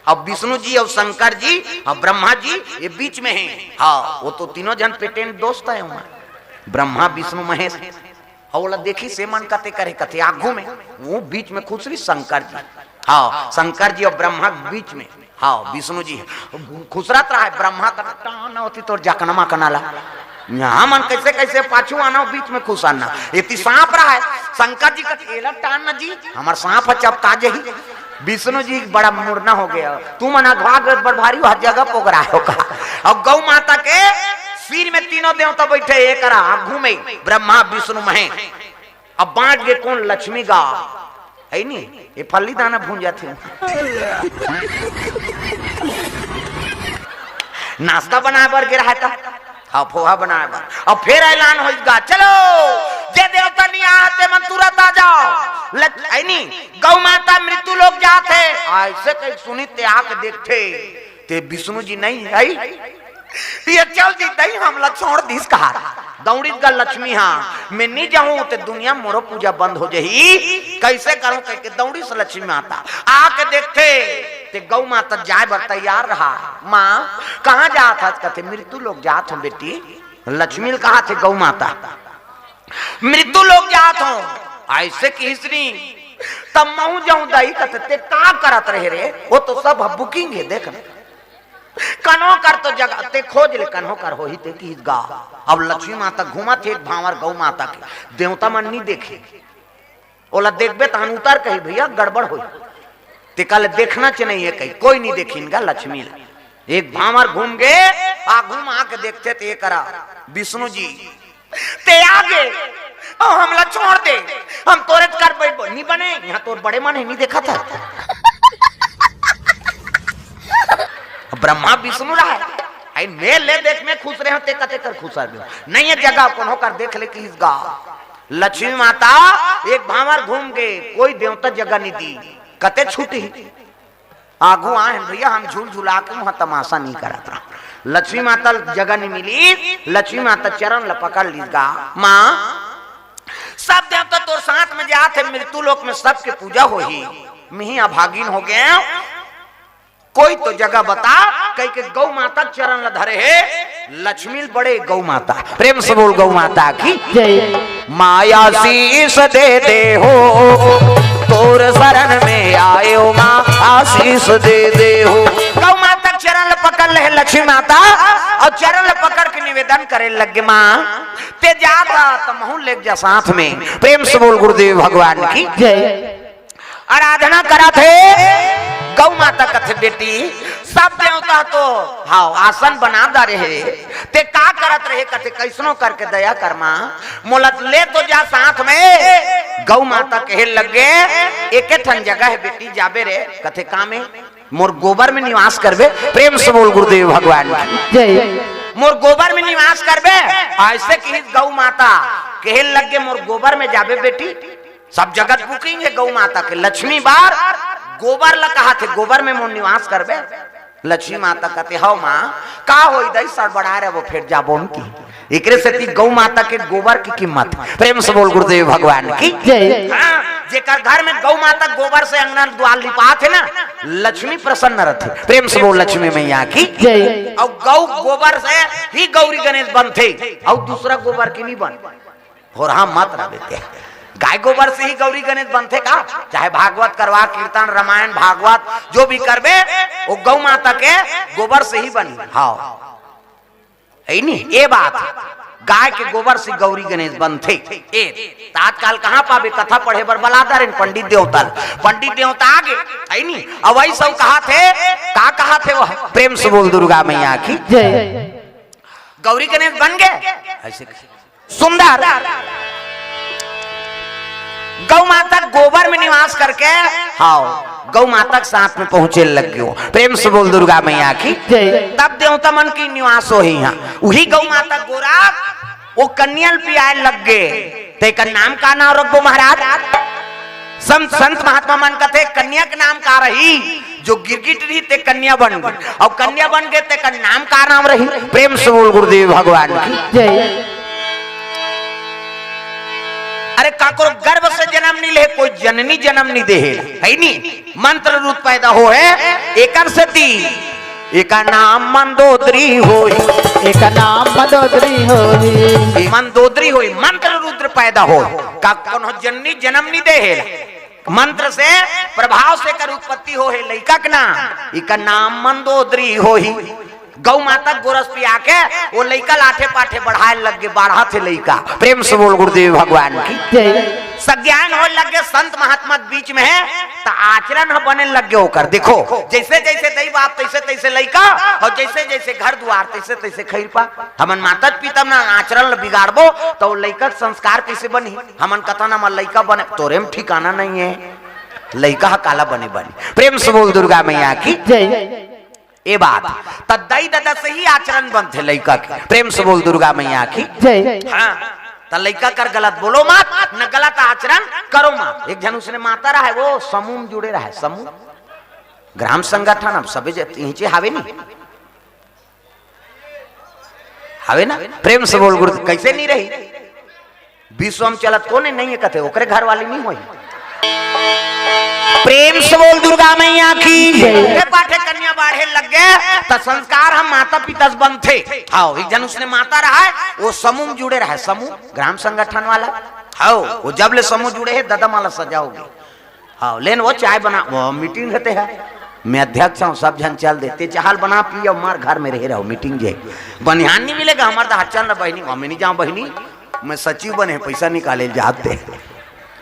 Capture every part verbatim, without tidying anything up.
अब विष्णु जी अउ शंकर जी अउ ब्रह्मा जी ये बीच में हे। हाँ, वो तो तीनों झन पेटेंट दोस्त हे वहाँ, ब्रह्मा, विष्णु, महेश। अउ ओला देखिस, ए मन कते करे कथे आगू में, वो बीच में खुसरिस शंकर जी। हाँ, शंकर जी अउ ब्रह्मा बीच में। हाँ, विष्णु जी खुसरत रहय, ब्रह्मा कथे, "टान होती तोर जकना मकना ला।" यहाँ मन कैसे कैसे पाछू आना, बीच में खुसरना। एती सांप रहय, शंकर जी कथे, "एला टान ना जी, हमर सांप ह चपका जही।" विष्णु जी बड़ा मुड़ना हो गया, "तुमन अघवा गए बड़ भारी, वह जगह पोगरा हो का?" अउ गौ माता के सिर में तीनों देवता बैठे, एकरा आगू में ब्रह्मा, विष्णु, महेश। अब बांट गे कोन? लक्ष्मी गा, हे नी? ये फल्ली दाना भूंजत हे। नाश्ता बनाए बर गे रहय त, हाँ, पोहा बनाए बर। अब फेर ऐलान होइस गा, "चलो, जे देवता नइ आए हे, ते मन तुरंत आ जाओ।" लक-, हे नी? गौ माता मृत्यु लोक जात हे। अइसे कहिके सुनिस ते आके देखथे, ते विष्णु जी नइ हे। ये चल दी दई, हमला छोड़ दिस कहा। दौड़िस गा लक्ष्मी, हाँ, मैं नइ जाहूं ते दुनिया मोरो पूजा बंद हो जही, कैसे करूं कहिके दौड़िस लक्ष्मी माता। आके देखथे ते गौ माता जाए बर तैयार रहय। माँ, कहाँ जात हस? कथे, "मृत्यु लोक जात हंव बेटी।" लक्ष्मी ल कहथे गौ माता, "मृत्यु लोक जात हंव।" अइसे किहिस नी, "तब महूं जाहूं दई।" कथे, "ते का करत रहे रे? वो तो सब ह booking हे, देख ना।" कन्हो कर तो जगह ते खोज ले, कन्हो कर होही ते किहिस गा। अब लक्ष्मी माता घूमत हे एक भांवर गौ माता के, देवता मन नइ देखे। ओला देखबे तहन उतर कही, "भैया, गड़बड़ होही।" ते कहा ले, "देखना च नइ हे कही।" कोई नइ देखिन गा लक्ष्मी ला। एक भांवर घूम गे, आगू म आके देखथे ते करा विष्णु जी, "ते आगे, अउ हमला छोड़ दे, हम तोरे कर बैठबो।" "नइ बने, यहाँ तोर बड़े मन हे, नइ देखत हस?" ब्रह्मा विष्णु रहय, "अई मैं ले देख, मैं खुसरे हंव, ते कते कर खुसरबे?" "नइ हे जगह, कोनो कर देख ले," किहिस गा। लक्ष्मी माता एक भांवर घूम गे, कोई देवता जगह नइ दिस, कते छूटही। आगू आए हन भैया, हम झूल झुला के वहां तमाशा नइ करत रहंव। लक्ष्मी माता ल जगह नइ मिलिस, लक्ष्मी माता चरण ल पकड़ लिस गा, "माँ, सब देवता तोर साथ में जात हे, मृत्यु लोक में सबके पूजा होही, मिही अभागिन हो गेंव, कोई तो जगह बता," कहिके गौ माता चरण ल धरे हे। लक्ष्मी ल बड़े गौ माता, प्रेम से बोल गौ माता की जय। "माँ आशीष दे देहू, तोर शरण में आएंव माँ, आशीष दे देहू।" गौ माता के चरण ल पकड़ ले हे लक्ष्मी माता, अउ चरण ल पकड़ के निवेदन करे लग गे, "माँ, ते जात हस त महूं ल लेग जा साथ में।" प्रेम से बोल गुरुदेव भगवान की जय। आराधना करत हे, गौ माता कथे, "बेटी, सब देवता तो, हाँ, आसन बना डारे हे, ते का करत रहे?" कथे, "कइसनो करके दया कर माँ, मोला ले तो जा साथ में।" गौ माता कहे लग गे, "एके ठन जगह हे बेटी, जाबे रे।" कथे, "का में?" "मोर गोबर में निवास करबे।" प्रेम से बोल गुरुदेव भगवान की जय। "मोर गोबर में निवास करबे।" अइसे किहिस गौ माता, कहे लग गे, "मोर गोबर में जाबे बेटी।" सब जगह booking हे गौ माता के। लक्ष्मी बर गोबर ल कहथे, "गोबर में मोर निवास करबे।" लक्ष्मी माता कथे, "हव माँ, का होही दई, सड़बड़ाए रहिबो, फेर जाबो न कि।" एकरे सेती गौ माता के गोबर के कीमत। प्रेम से बोल गुरुदेव भगवान की जय। हाँ, जेकर घर में गौ माता गोबर से अंगना द्वार लिपाथे ना, लक्ष्मी प्रसन्न रथे। प्रेम से बोल लक्ष्मी मैया की जय। अउ गौ गोबर से ही गौरी गणेश बनथे, अउ दूसरा गोबर के नइ बन। होरहा मत रह बेटे, गाय गोबर से ही गौरी गणेश बनथे का? चाहे भागवत करवा, कीर्तन, रामायण, भागवत जो भी करबे, वो गौ माता के गोबर से ही बनी। हाँ, हे नी? ये बात, गाय के गोबर से गौरी गणेश बनथे। ए, त आजकल कहाँ पाबे? कथा पढ़े बर बला डारेन पंडित देवता ल। पंडित देवता आ गे, हे नी? अउ वही सब कहथे, का कहथे वो? प्रेम से बोल दुर्गा मैया की जय। गौरी गणेश बन गे, अइसे सुंदर गौ माता गोबर में निवास करके, हाँ, गौ माता के साथ में पहुंचे लग गयो। प्रेम से बोल दुर्गा मैया की जय। तब देवता मन के निवास होही इहाँ। उही गौ माता गोरा वो कन्या ल पियाए लग गे। त एकर नाम का नाम रखबो महाराज? संत, संत महात्मा मन कथे, "कन्या के नाम का रही?" जो गिरगिट रही ते कन्या बन गे, अउ कन्या बन गे तेकर नाम का नाम रही? प्रेम से बोल गुरुदेव भगवान की जय। अरे काकरो गर्भ से जन्म नहीं ले, कोई जननी जन्म नहीं दे हे, है नी? मंत्र रूप पैदा हो हे, एकर सेती एकर नाम मंदोदरी होई। एकर नाम मंदोदरी होई। मंदोदरी होई, मंत्र रूप पैदा हो। का कोनो जननी जन्म नहीं दे हे, मंत्र से, प्रभाव से एकर उत्पत्ति हो हे लइका के नाम। एकर नाम मंदोदरी होई। गौ माता के गोरस पिया के वो लइका लाठे पाठे बढ़ाए लग गे, बाढ़त हे लइका। प्रेम से बोल गुरुदेव भगवान की। जय। सज्ञान होए लग गे संत महात्मा के बीच में हे, त आचरण ह बने लग गे ओकर। देखो, जैसे जैसे दई बाप तैसे तैसे लइका, और जैसे जैसे घर दुआर तैसे तैसे खैर पा। हमन माता पिता मन आचरण ल बिगाड़बो, त वो लइका के संस्कार कैसे बनही? हमन कथन हमर लइका बने, तोरे में ठिकाना नहीं हे। लइका ह काला बने बनी। प्रेम से बोल दुर्गा मैया की। जय। ए बात, त दई ददा से ही आचरण बनथे लइका के। प्रेम से बोल दुर्गा मैया की। जय। हाँ, त लइका कर गलत बोलो मत, न गलत आचरण करो मत। एक झन उसने माता रहा हे, वो समूह में जुड़े रहा हे, समूह, ग्राम संगठन, अब सबे जत इहिंचे हावे नी, हावे ना? प्रेम से बोल गुरु, कैसे नहीं रही? विश्व में चलत कोने नहीं हे कथे, ओकरे घर वाली नहीं होई। प्रेम से बोल दुर्गा मैया की। जय। पाठे कन्या बाढ़े लग गे, त संस्कार हम माता पिता से बनथे। हाँ, एक झन उसने माता रहा हे, वो समूह में जुड़े रहा हे, समूह, ग्राम संगठन वाला। हाँ, वो जब ले समूह जुड़े हे, ददा माला सजाओगे। हाँ, लेन वो चाय बना, वो मीटिंग रहते हैं। मैं अध्यक्ष हूँ, सब झन चल देते, चाहल बना पी, अब मार घर में रहे रहो, मीटिंग जे। बनिहान नहीं मिलेगा, हमार तो हर चल ना बहिनी, हम नहीं जाऊँ बहिनी, मैं सचिव बने, पैसा निकाले जाते।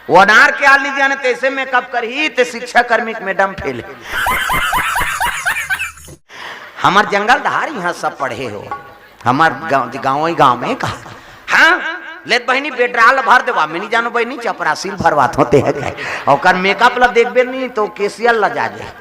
वो अनार के आल नहीं जाने, तैसे मेकअप करही, ते शिक्षा कर्मी के मैडम फेल हे। हमार जंगल धार यहाँ सब पढ़े हो, हमार गाँव, गाँव ही गाँव में का। हाँ, लेत बहिनी बेडराल भर देवा, मैं नहीं जानो बहिनी, चपरासील भरवात होते हैं कहे। ओकर मेकअप ला देखबे नहीं तो केसियल ला जा जाए।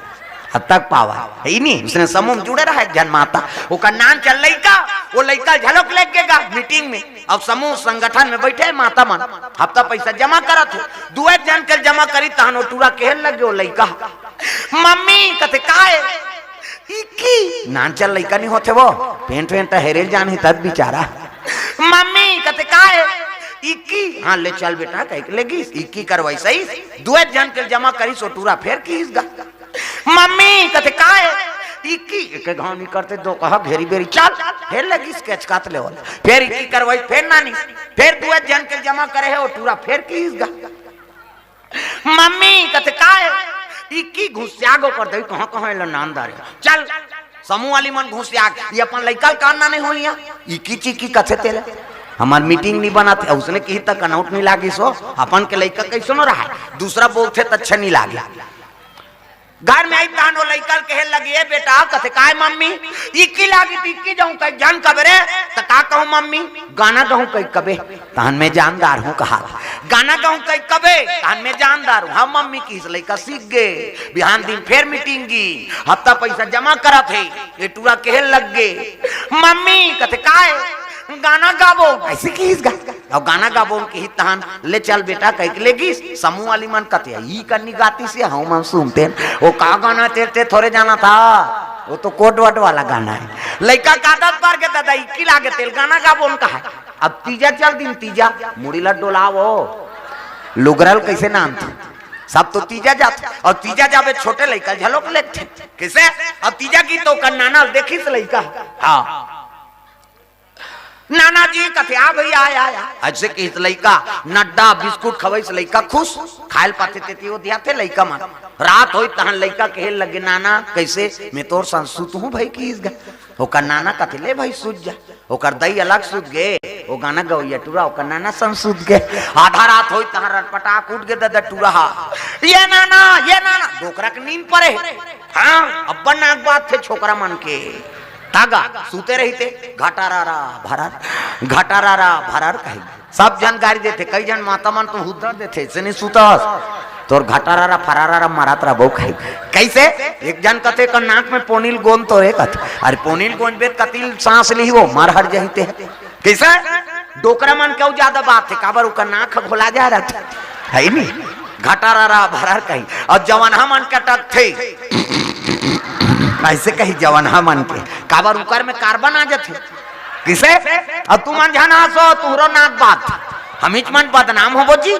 अब तक पावा है ही नहीं, उसने समूह में जुड़े रहा एक झन माता, ओकर नान चल लइका, वो लइका झलक लेके गा मीटिंग में। अब समूह संगठन में बैठे माता मन, हफ्ता पैसा जमा करत हे, दुए झन के जमा करी, तहन वो टूरा केहे लग गे वो लइका, "मम्मी," कथे, "काय?" "इक्की।" नान चल लइका नहीं होथे वो, पेंट वेंट हेरेल जान ही तद बेचारा। "मम्मी," कथे, "काय?" "इक्की।" "हाँ, ले चल बेटा," कह के लेगिस, इक्की करवाई सही, दुए झन के जमा करिस, वो टूरा फेर किहिस गा। "मम्मी," कथे, "काय?" "इक्की।" एक घाव नहीं करते, दो कहा घेरी बेरी, "चल।" फेर लगिस केचकात ले वाला, फेर इक्की करवाई, फेर नानी, फेर दुए झन के जमा करे हे, वो टूरा फेर किहिस गा। "मम्मी," कथे, "काय?" "इक्की।" घुसिया गो कर दई, कहाँ कहाँ एला नान दारे। चल, समूह वाली मन घुसिया गे, ये अपन लइका ल कान नाने होइया, इक्की चिक्की कथे तेला। हमार मीटिंग नहीं बनाते, उसने किही तक अनाउट नहीं लागिस हो, अपन के लइका कैसनो रहा, दूसरा बोलथे त अच्छा नहीं लागे। घर में आई तहन वो लइका ल कहे लगी, "ए बेटा," कथे, "काय मम्मी?" "इक्की लागी त इक्की जाऊं कही झन कबे रे, त का कहूं मम्मी?" "गाना गाऊं कही कबे, तहन मैं जानदार हूं," कहा। "गाना गाऊं कही कबे, तहन मैं जानदार हूं।" हाँ मम्मी किहिस, लइका सीख गे। बिहान दिन फेर मीटिंग गी, हफ्ता पैसा जमा करत हे, ये टूरा केहे लग गे, "मम्मी," कथे, "काय?" "गाना गाबो।" ऐसे किहिस गा। अउ गाना गाबो किहिस तहन, "ले चल बेटा," कहिके लेगिस। समूह वाली मन कथे, "ई कन्नी गातिस हे, हमन सुनतेन।" वो का गाना तेल ते थोरे जानत हस, वो तो कोड वर्ड वाला गाना हे। लइका का आदत पर गे ददा, इक्की लागे तेल गाना गाबो न कहा। अब तीजा चल दिन तीजा, मुड़ी ला डोलावो, लुगरा ल कैसे नानथे, सब तो तीजा जाथे, अउ तीजा जाबे छोटे लइका ल झलोक लेथे। कैसे? अब तीजा गीत तो ओकर नाना ल देखिस लइका। हाँ। "नाना जी," कथे, "आ भैया, आ, आ, आ।" अइसे किहिस लइका, नड्डा बिस्कुट खवइस लइका खुश, खाय ल पाथे तेती ओधियाथे लइका मन। रात होई तहन लइका केहे लगे, "नाना, कैसे?" "मैं तोर संग सुतहूं भई," किहिस गा। ओकर नाना कथे, "ले भई, सुत जा।" ओकर दई अलग सुत गे, वो गाना गवइया टूरा ओकर नाना संग सुत गे। आधा रात होई तहन रटपटाक उठ गे ददा टूरा हा, "ये नाना, ये नाना," डोकरा के नींद परे हे। हाँ, अब्बड़ नाक बात थे छोकरा मन के। तागा, सुते रहिते, "घटारारा भरार, घटारारा भरार" कही। सब झन गारी देथे, कई झन माता मन तो हुद्दड़ देथे, "से नहीं सुतस, तोर घटारारा फरारारा मारत रहिबो" कही। कैसे? एक झन कथे, "का नाक में पोनील गोंद तो रे," कथे। अरे पोनील गोंद बेत कतिल सांस लिही वो, मर हर जहिते। कैसे? डोकरा मन के अउ ज्यादा बात हे, काबर ओकर नाक ह घोला जा रहिथे, है नी? घटारारा भरार कही। अउ जवनहा मन के टकथे, ऐसे कही जवनहा मन के, काबर ओकर में कार्बन आ जाथे। किसे? अउ तुमन झन हंसो, तुहरो नाक बात। हमीच मन बदनाम होबो जी।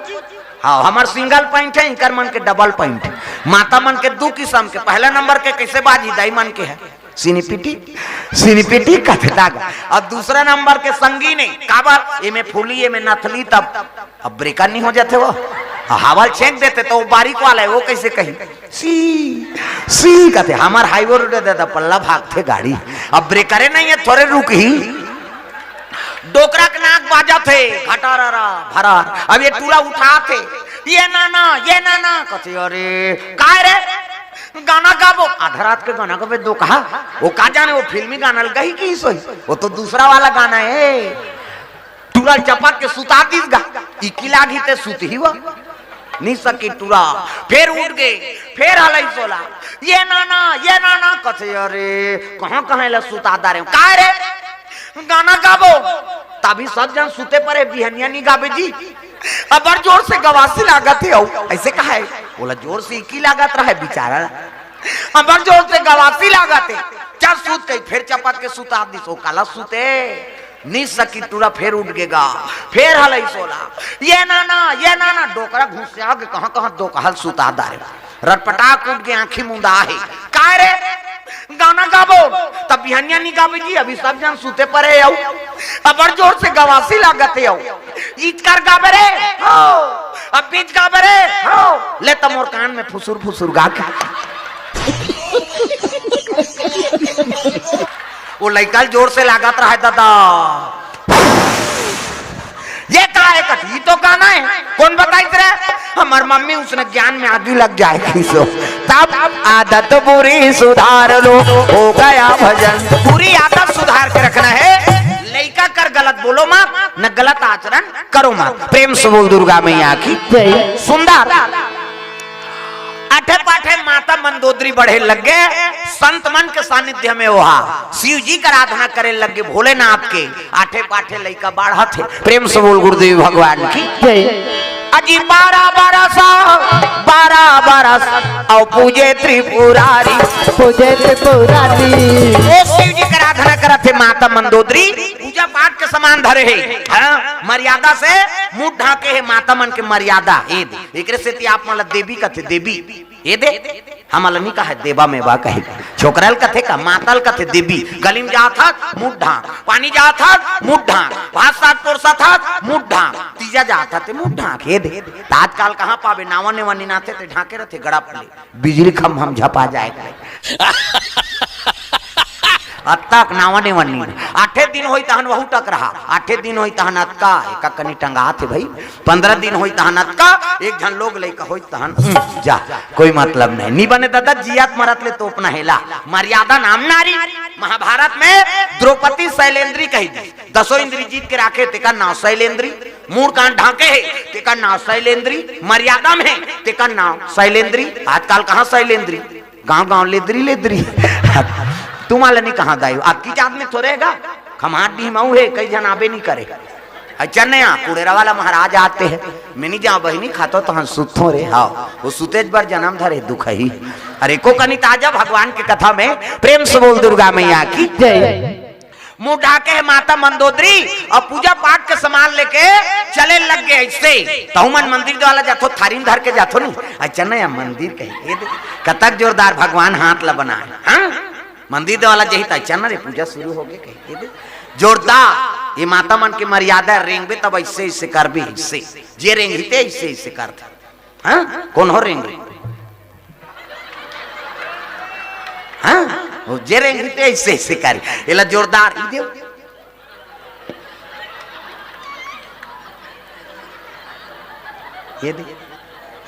हाँ, हमर सिंगल पॉइंट है, इनकर मन के डबल पॉइंट है। माता मन के दू किसम के, पहला नंबर के कैसे बाजी, दाई मन के है सिनिपिटी, सिनिपिटी कथे दागा। और दूसरा नंबर के संगीन है, काबर एमे फूली, एमे नथली, तब अब ब्रेकर नहीं हो जाते वो, हवा ल छेंक देते तो वो बारीक वाला है, वो कैसे कही सी सी कथे। हमर हाईवे रोड है दादा, पल्ला भागथे गाड़ी, अब ब्रेकरे नहीं है, थोड़े रुक ही। डोकरा के नाक बाजत हे, घटारारा भरार। अब ये टूरा उठात हे, "ये नाना, ये नाना," कथे, "अरे काय रे, गाना गाबो।" आधा रात के गाना गाबे, दो कहा, वो का जाने, वो फिल्मी गाना लगा ही की सोई, वो तो दूसरा वाला गाना है। टूरा चपक के सुता दिस गा, इकी लागी ते सुत ही वो। नी सकी टूरा, फेर उठ गे, फेर हलई सोला, "ये नाना, ये नाना," कथे, "अरे कहाँ कहाँ ला सुता डारे हो, काय रे, गाना गाबो।" तभी सब जन सुते परे, "बिहनिया नी गाबे जी, अबर जोर से गवासी लागत हे।" अउ ऐसे कहा है, बोला, "जोर से इकी लागत रहा है बेचारा, अबर जोर से गवासी लागत हे।" चल सुत गई, फेर चपक के सुता दिस, ओ काला सुते। नी सकी टूरा फेर उठ गे गा, फेर हलई सोला, "ये नाना, ये नाना।" डोकरा घुसिया गे, कहाँ कहाँ दो कहल सुता डारे। रटपटाक उठ गे, आँखी मुंदा हे, "काय रे, गाना गाबो?" तब बिहनिया नी गाबे जी, अभी सब जन सुते परे अउ अबर जोर से गवासी लागत हे अउ इचकर गाबे रे हो, अब बीच गाबे रे हो, ले त मोर कान में फुसुर फुसुर गा के। वो लइका ल जोर से लागत रहा है दादा। ये का है कथी? ये तो गाना है। कौन बताई तेरे? हमर मम्मी उसने ज्ञान में आगी लग जाए किसो। तब आदत बुरी सुधार लो, हो गया भजन। बुरी आदत सुधार के रखना है। लइका कर गलत बोलो मत, न गलत आचरण करो मत। प्रेम से बोल दुर्गा मैया की जय। सुंदर। आठे पाठे माता मंदोदरी बढ़े लग गे, संत मन के सानिध्य में ओहा शिव जी के आराधना करे लग गे, भोलेनाथ के। आठे पाठे लइका बाढ़त हे। प्रेम से बोल गुरुदेव भगवान की जय। अजी बारह बरस, बारह बरस, अउ पूजे त्रिपुरारी। पूजे त्रिपुरारी। ओ शिव जी के आराधना करत हे माता मंदोदरी, पूजा पाठ के समान धरे हे। हाँ, मर्यादा से मुंह ढांके हे, माता मन के मर्यादा। ए दे, एकरे सेती आप मन ला देवी कथे, देवी। ए दे, हमन ला नी कहे देवा मेवा कहे। छोकरा ल कथे का, माता ल कथे देवी। गली में जात हस, मुंह ढांक। पानी जात हस, मुंह ढांक। भात साग परोसत हस, मुंह ढांक। तीजा जात हस, ते मुंह ढांक। ए दे, त आजकाल कहाँ पाबे, नावा नेवा निनाथे, ते ढांके रथे गड़ा पले। बिजली खम्भा म झपा जाए। अतका नावा नेवा नी। आठे दिन होई तहन वहू टक रहा, आठे दिन होई तहन अतका, एका कनी टंगात हे भाई। पंद्रह दिन होई तहन अतका, एक झन लोग लइका होई तहन, हम्म, जा, कोई मतलब नहीं। नी बने दादा, जियत मरत ले तोपना हे ला। मर्यादा नाम नारी। महाभारत में द्रौपदी शैलेंद्री कही दी, दसों इंद्री जीत के राखे, तेकर नाव शैलेंद्री। मूड़ कान ढांके हे, तेकर नाव शैलेंद्री। मर्यादा में हे, तेकर नाव शैलेंद्री। आजकाल कहाँ शैलेंद्री? गांव गांव लेदरी लेदरी। तुम वाला नहीं कहाँ दाई, अतकी जात में थोरे हे गा। खम्हार डीह मऊ हे, कई झन आबे नहीं करे। अच्छा नया कुड़ेरा वाला महाराज आते हैं, मैं नहीं जाऊँ बहिनी, खातो तहन सुतथों रे। हाँ, वो सुतेज बर जन्म धरे दुख ही। अरे को कनी ताजा भगवान के कथा में प्रेम से बोल दुर्गा मैया की जय। मुंह ढाके हे माता मंदोदरी अउ पूजा पाठ के सामान लेके चले लग गे अइसे। तहु मन मंदिर वाला जाथो, थारी में धर के जाथो नी। अच्छा नया मंदिर कही, ए दे, कतक जोरदार भगवान हाथ ला बनाए। हाँ? मंदिर वाला जही त अच्छा न रे, पूजा शुरू हो गे कही, ए दे। जोरदार, ये माता मन के मर्यादा रेंगबे तब अइसे अइसे करबे, अइसे। जे रेंगही ते अइसे अइसे करथे। हाँ? कोन हो रेंगही? हाँ? वो जे रेंगही ते अइसे अइसे करी। एला जोरदार, ई देव। ये दे।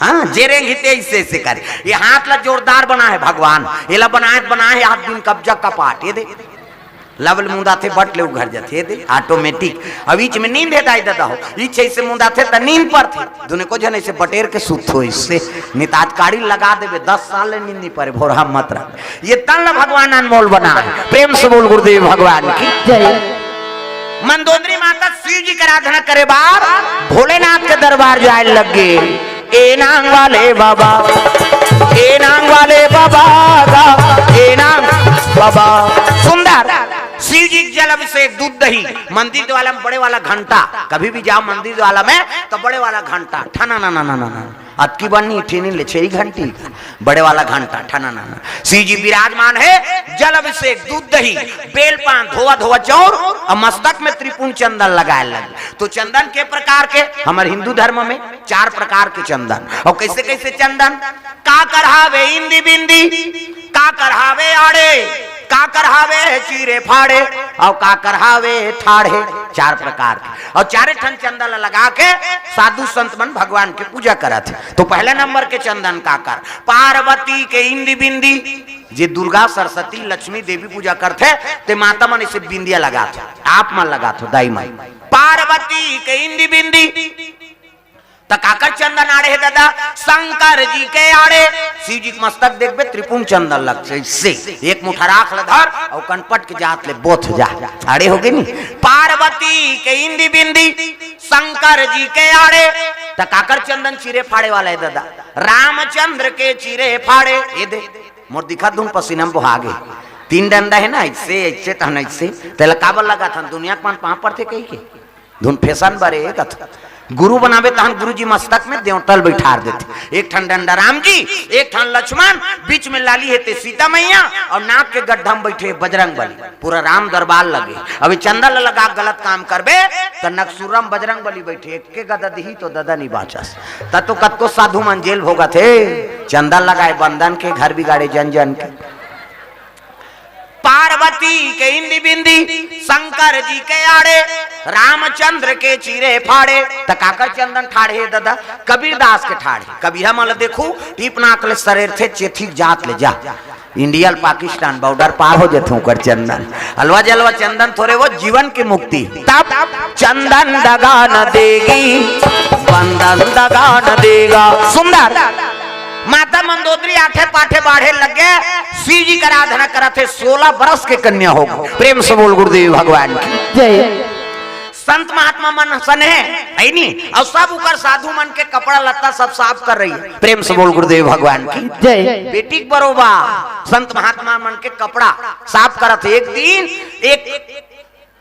हाँ, जे रेंगही ते अइसे अइसे करी। ये हाथ ला जोरदार बनाए हे भगवान। एला बनाए, बनाए हे हाथ दिन कब्जा कपाट। ये दे। लबल मुंदाथे बट ले उघर जाथे, ये दे, automatic। अब इच में नींद हे दाई ददा हो, इच अइसे मुंदाथे त नींद परथे। दुने को झन अइसे बटेर के सुतथो अइसे, नितात काड़ी लगा देबे, दस साल ले नींद नहीं परे, भोरहा मत रह। ये तन ला भगवान अनमोल बनाए। प्रेम से बोल गुरुदेव भगवान की जय। मंदोदरी माता शिव जी के आराधना करे बार भोलेनाथ के दरबार जाए लग गे। ए नांग वाले बाबा, ए नांग वाले बाबा गा, ए नांग बाबा। सुंदर शिव जी जल अभिषेक दूध दही, मंदिर वाला में बड़े वाला घंटा। कभी भी जाओ मंदिर वाला में तो बड़े वाला घंटा, ठना ना ना ना ना ना, अतकी बन्नी ठीनी ले छेरी घंटी, बड़े वाला घंटा, ठना ना ना। शिव जी विराजमान हे, जल अभिषेक दूध दही, बेल पान, धोवा धोवा चाउर, अउ मस्तक में त्रिपुंड चंदन लगाए लगे। तो चंदन के प्रकार के, हमर हिंदू धर्म में चार प्रकार के चंदन। अउ कैसे कैसे चंदन? काकर हावे इंदी बिंदी, काकर हावे आड़े, काकर हावे चीरे फाड़े, अउ काकर हावे ठाढ़े। चार प्रकार के। अउ चारे ठन चंदन ल लगा के साधु संत मन भगवान के पूजा करत हे। तो पहला नंबर के चंदन काकर? पार्वती के इंदी बिंदी। जे दुर्गा, सरस्वती, लक्ष्मी देवी पूजा करथे, ते माता मन इसे बिंदिया लगाथे, आप मन लगाथो दाई मन। पार्वती के इंदी बिंदी, त काकर चंदन आड़े हे ददा? शंकर जी के आड़े। शिव जी के मस्तक देखबे, त्रिपुंड चंदन लगथे, से एक मुठा राख ल धर अउ कनपट के जात ले बोथ जा, आड़े होगे नी। पार्वती के इंदी बिंदी, शंकर जी के आड़े। त काकर चंदन चीरे फाड़े वाला हे ददा? रामचंद्र के चीरे फाड़े। ए दे, मोर दिखत धुन पसीना म बोहा गे। तीन डंडा हे ना, ऐसे, ऐसे, तहन ऐसे। तेला काबर लगाथन? दुनिया के मन पाँव पड़थे कहिके। धुन फैशन बरे कथ। गुरु बनाबे तहन गुरु जी मस्तक में देवता ल बैठार देथे। एक ठन डंडा राम जी, एक ठन लक्ष्मण, बीच में लाली हे ते सीता मैया, अउ नाक के गड्ढा में बैठे बजरंग बली। पूरा राम दरबार लगे। अभी चंदा ल लगा के गलत काम करबे, त नकसुरम बजरंग बली बैठे, एक के गदा दिही तो ददा नी बाँचस। त तो कतको साधु मन जेल भोगत हे, चंदा लगाए बंदन के, घर बिगाड़े जन जन के। पार्वती के इंदी बिंदी, शंकर जी के आड़े, रामचंद्र के चीरे फाड़े। त काकर चंदन ठाढ़े ददा? कबीरदास के ठाढ़े। कबीर मन ल देखू, टीप नाक ले सरेरथे, चेथी जात ले जा। इंडिया ल पाकिस्तान बॉर्डर पार हो जथे ओकर चंदन। अलवा जलवा चंदन थोरे, वो जीवन की मुक्ति। तब चंदन दगा न देगी, बंदन दगा न देगा। सुंदर। माता मंदोदरी आठे पाठे बाढ़े लगे, शिव जी के आराधना करत हे, सोलह बरस के कन्या हो। प्रेम से बोल गुरुदेव भगवान की। जय। संत महात्मा मन सन हे, है नी? अउ सब उकर साधु मन के कपड़ा लत्ता सब साफ कर रही है। प्रेम से बोल गुरुदेव भगवान की। जय। बेटी के बरोबर संत महात्मा मन के कपड़ा साफ करत हे। एक दिन एक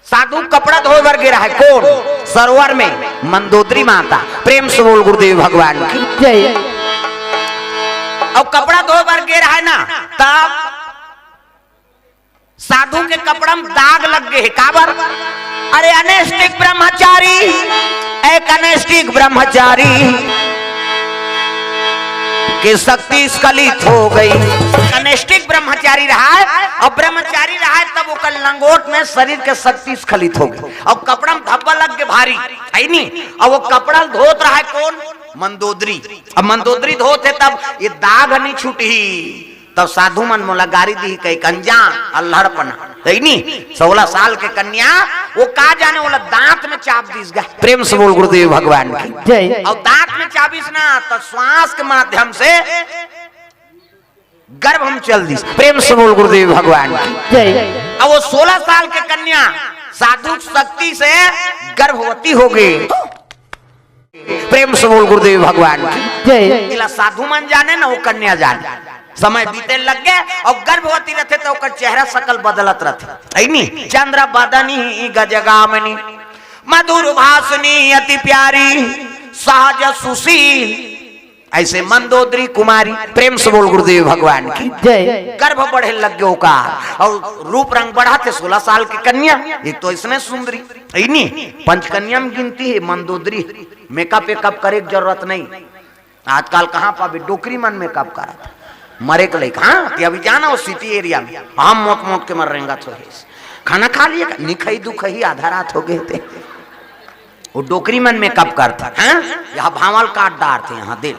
साधु कपड़ा धोए बर गे रहे। कोन? सरोवर में मंदोदरी माता। प्रेम से बोल गुरुदेव भगवान की। जय। अउ कपड़ा धोए बर गे रहे ना, तब साधु के कपड़ा में दाग लग गे हे। काबर? अरे अनैष्ठिक ब्रह्मचारी, एक अनैष्ठिक ब्रह्मचारी के शक्ति स्खलित हो गई। अनैष्ठिक ब्रह्मचारी रहा हे, अउ ब्रह्मचारी रहा हे, तब ओकर लंगोट में शरीर के शक्ति स्खलित हो गई, अउ कपड़ा में धब्बा लग गे भारी, है नी? अउ वो कपड़ा धोत रहा हे कोन? मंदोदरी। अब मंदोदरी धोत हे, तब ये दाग नी छूटही। तब साधु मन मोला गारी दिही, कहिके अनजान, अल्हड़पना, है नी? सोलह साल के कन्या, वो का जाने, ओला दांत में चाप दिस गा। प्रेम से बोल गुरुदेव भगवान की। जय। अउ दांत में चाबिस ना, त श्वास के माध्यम से गर्भ में चल दिस। प्रेम से बोल गुरुदेव भगवान की। जय। अब वो सोलह साल के कन्या साधु शक्ति से गर्भवती हो गई। प्रेम से बोल गुरुदेव भगवान की। जय। एला साधु मन जाने ना, वो कन्या जाने। समय बीते लग गे अउ गर्भवती रथे त ओकर चेहरा सकल बदलत रथे, है नी? चंद्र बदनी गजगामिनी, मधुर भाषिणी अति प्यारी, सहज सुशील, ऐसे मंदोदरी कुमारी। प्रेम से बोल गुरुदेव भगवान की। जय। गर्भ बढ़े लग गे ओकर अउ रूप रंग बढ़त हे। सोलह साल के कन्या, एक तो इसने सुंदरी, है नी? पंचकन्या में गिनती हे मंदोदरी। मेकअप वेकअप करे के जरूरत नहीं। आजकल कहाँ पाबे, डोकरी मन मेकअप करत, मरे के लइक। हाँ, ते अभी जाना वो सिटी एरिया में, हम मोट मोट के मर रेंगत होही। खाना खा लिए का? नी खई, दुखही, आधा रात हो गे ते। वो डोकरी मन मेकअप करत, हाँ? यहाँ भांवल काट डारथे, यहाँ दिल।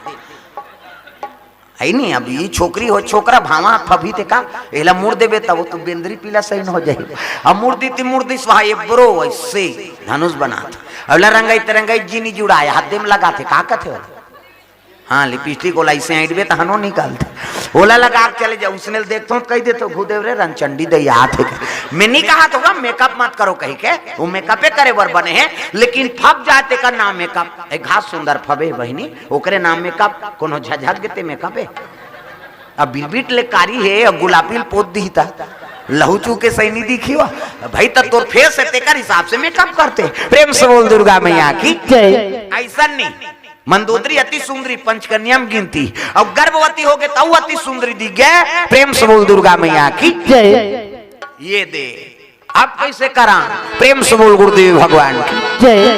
है नी? अब ई छोकरी हो, छोकरा, भांवा फबही ते का? एला मुड़ देबे तब तो बेंदरी पीला सही न हो जाही। अब मुड़ दी ती, मुड़ दी स्वाहा, ये ब्रो ऐसे धनुष बनात। अउ ला रंगाई ते रंगाई जी नी जुड़ाए, हाथ दे में लगाथे, का कथे हो? हाँ, लिपस्टिक ओला ऐसे ऐंठबे तहनो निकलथे। ओला लगा के चले जा, उसने ल देखथों त कहि देथों, "घुदेव रे, रंगचंडी दई आत हे।" मैं नी कहत हों गा, मेकअप मत करो कहिके, वो मेकअपे करे बर बने हे, लेकिन फब जाए तेकर नाम मेकअप। एक घास सुंदर फबे बहिनी, ओकरे नाम मेकअप, कोनो झझक गे ते मेकअप हे। अब बिरबिट ले कारी हे, अब गुलाबी ल पोत दिही ता। लहू चू के सही नहीं दिखी हो भाई, त तोर फेस हे तेकर हिसाब से मेकअप करते। प्रेम से बोल दुर्गा मैया की। जय। ऐसा नहीं, मंदोदरी अति सुंदरी, पंचकन्या में गिनती, और गर्भवती हो गए तऊ अति सुंदरी दिख गए। प्रेम से बोल दुर्गा मैया की। जय। ये दे, अब कैसे करा? प्रेम से बोल गुरुदेव भगवान की। जय।